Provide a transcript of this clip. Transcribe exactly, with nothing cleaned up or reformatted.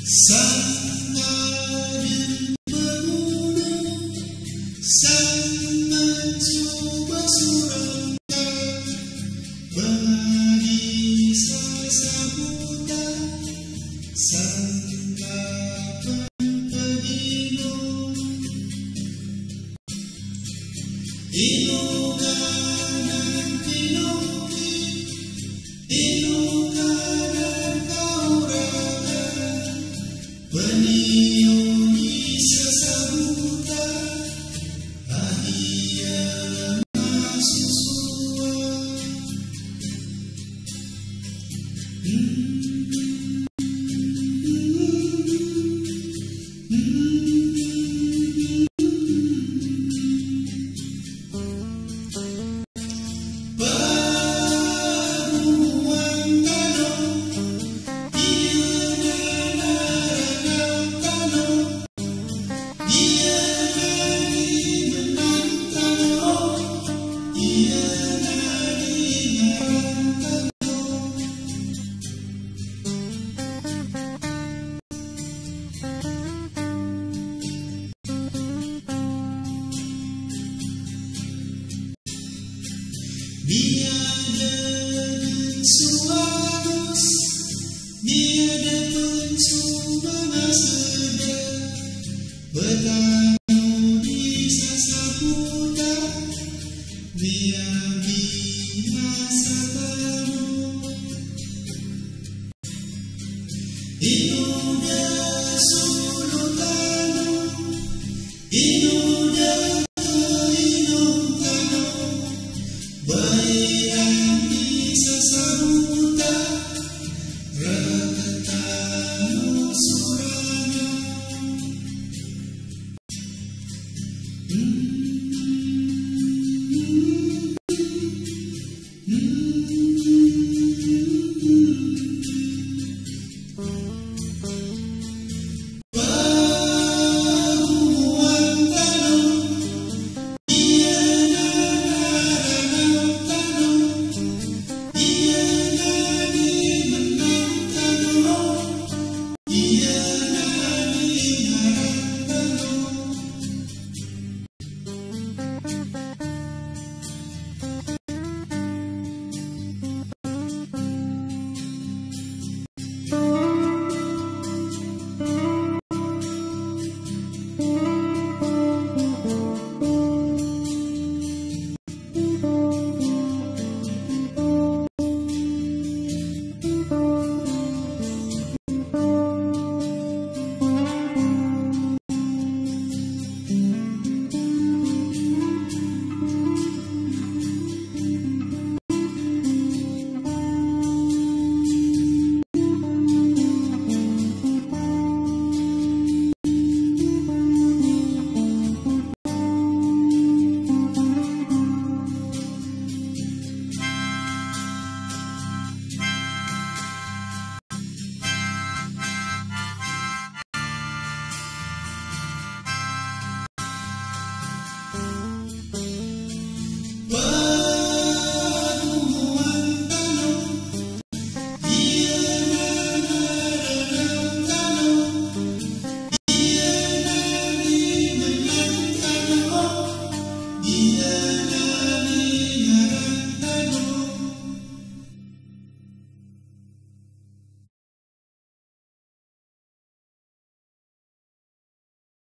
San ka dn pgono, san man so ba so rangka, pangadi sa sabota, san ka pn pgino. Ino ka nan kinoki, ino ka nan kaoragan, pn iyo misasabota a di a masosowa. Miyada dn so anos, miyada pn so manga sda, pd tano di sasabota, miyabinasa tano. Ino da solo tano, ino da tainom tano, ba iran di sasabota, rktano so rana.